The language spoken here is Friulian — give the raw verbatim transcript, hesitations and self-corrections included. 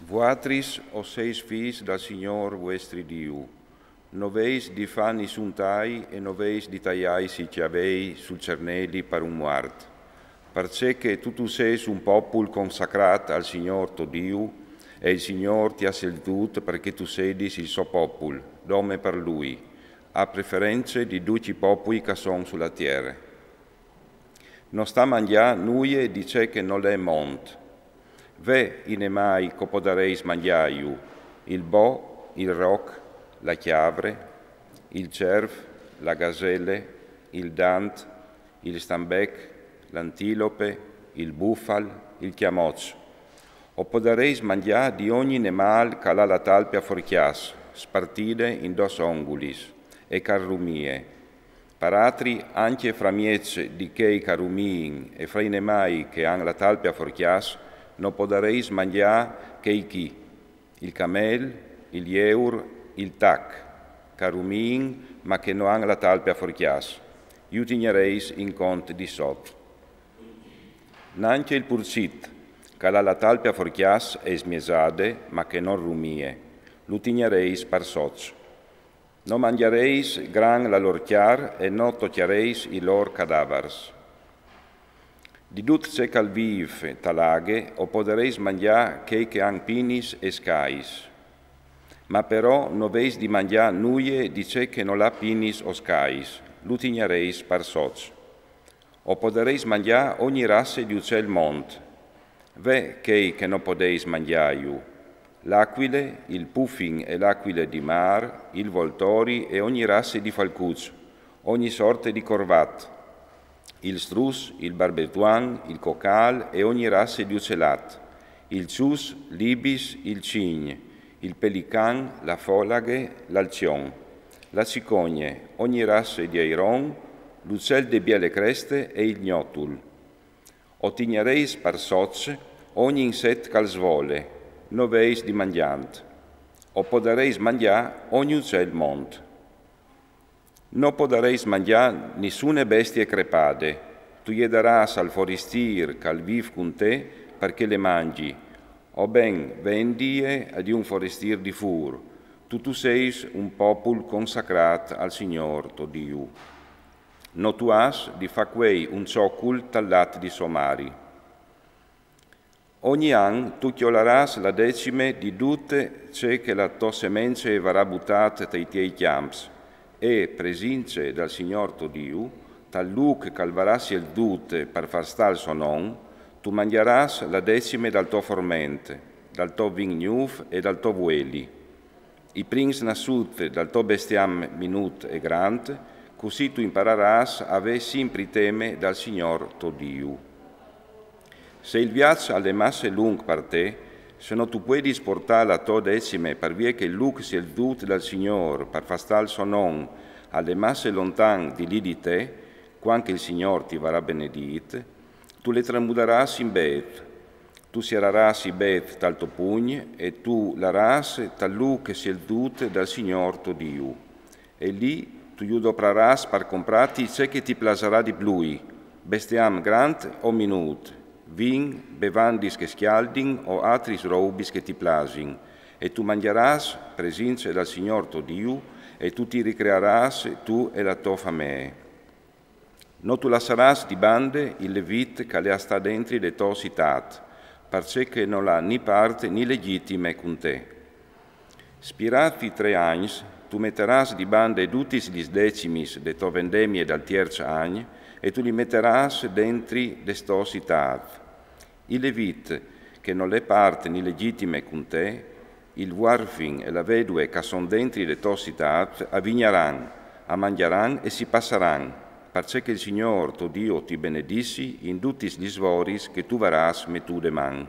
Vuatris o seis fis dal Signôr vuestri Diu, no veis di fâ nissun tai e no veis di taiais i cjavei sul cerneli par un muart, parcè che tu tu sês un popul consacrât al Signôr to Diu, e il Signôr ti à seldût parcè tu sedis il so popul, dome par lui, a preference di ducj i popui ch'a son su la tiere. No sta mangjâ nuie di ce che nol è mont. Ve i nemâi ch'o podarês mangjâju: il bo, il roc, la cjavre, il cerf, la gasele, il dant, il stambech, l'antilope, il bufal, il cjamoç. O podarês mangjâ di ogni nemâl ch'al à la talpe a forcjâs, spartide in dôs ongulis, e ch'al rumie. Par altri, ancje framieç di chei ch'a rumiin e fra i nemâi che a àn la talpe a forcjâs, no podarês mangjâ chei chi: il camel, il jeur, il tac, ch'a rumiin ma che no àn la talpe a forcjâs. Ju tignarês in cont di sot. Nancje il purcit, ch'al à la talpe a forcjâs e smieçade, ma che nol rumie, lu tignarês par soç. No mangjârês gran la lôr cjar e no tocjarês i lôr cadavars. Di dut ce ch'al vîf ta la aghe o podarês mangjâ chei che a àn pinis e scais. Ma però no veis di mangjâ nuie di ce che nol à pinis o scais, lu tignarês par soç. O podarês mangjâ ogni rasse di ucel mont. Ve chei che no podês mangjâju: l'acuile, il pufin e l'acuile di mâr, il voltori e ogni rasse di falcuç, ogni sorte di corvat, il struç, il barbetuan, il cocâl e ogni rasse di ucelat, il çus, l'ibis, il cign, il pelican, la folaghe, l'alcion, la cicogne, ogni rasse di airon, l'ucel de biele creste e il gnotul. O tignarês par soç ogni inset ch'al svole, no veis di mangjânt. O podarês mangjâ ogni ucel mont. No podarês mangjâ nissune bestie crepade. Tu je darâs al foristîr ch'al vîf cun te par che le mangji, o ben vendie a di un foristîr di fûr. Tu tu sês un popul consacrât al Signôr to Diu. No tu âs di fâ cuei un çocul tal lat di sô mari. Ogni an tu cjolarâs la decime di dut ce che la tô semence e varà butât tai tiei cjamps, e, presince dal Signôr to Diu, tal lûc ch'al varà sieldût par fâ stâ il so non, tu mangjarâs la decime dal to forment, dal to vin gnûf e dal to vueli, i prins nassûts dal to bestiam minût e grant, cussì tu impararâs a vê simpri teme dal Signôr to Diu. Se il viaç al è masse lunc par te, se no tu puedis portâ la tô decime par vie che il lûc sieldût dal Signôr par fâ stâ il so non al è masse lontan di li di te, cuant che il Signôr ti varà benedît, tu le tramudarâs in bêt. Tu sierarâs i bêt tal to pugn e tu larâs tal lûc sieldût dal Signôr to Diu. E li tu ju doprarâs par comprâti ce che ti plasarà di plui: bestiam grant o minût, vin, bevandis che scjaldin o atris roubis che ti plasin, e tu mangjarâs, presince dal Signôr to Diu, e tu ti ricrearâs, tu e la tô famee. No tu lassarâs di bande il levit ch'al è a stâ dentri de tô citât, parcè che nol à ni part ni legjitime cun te. Spirâti trê agns, tu metarâs di bande dutis lis decimis de tô vendemie dal tierç agn, e tu li metarâs dentri de tô citât. Il levit, che nol è part ni legjitime cun te, il vuarfin e la vedue ch'a son dentri de tô citât, a vignaran, a mangjaran e si passaran, parcè che il Signôr to Diu ti benedissi in dutis lis voris che tu varâs metût de man.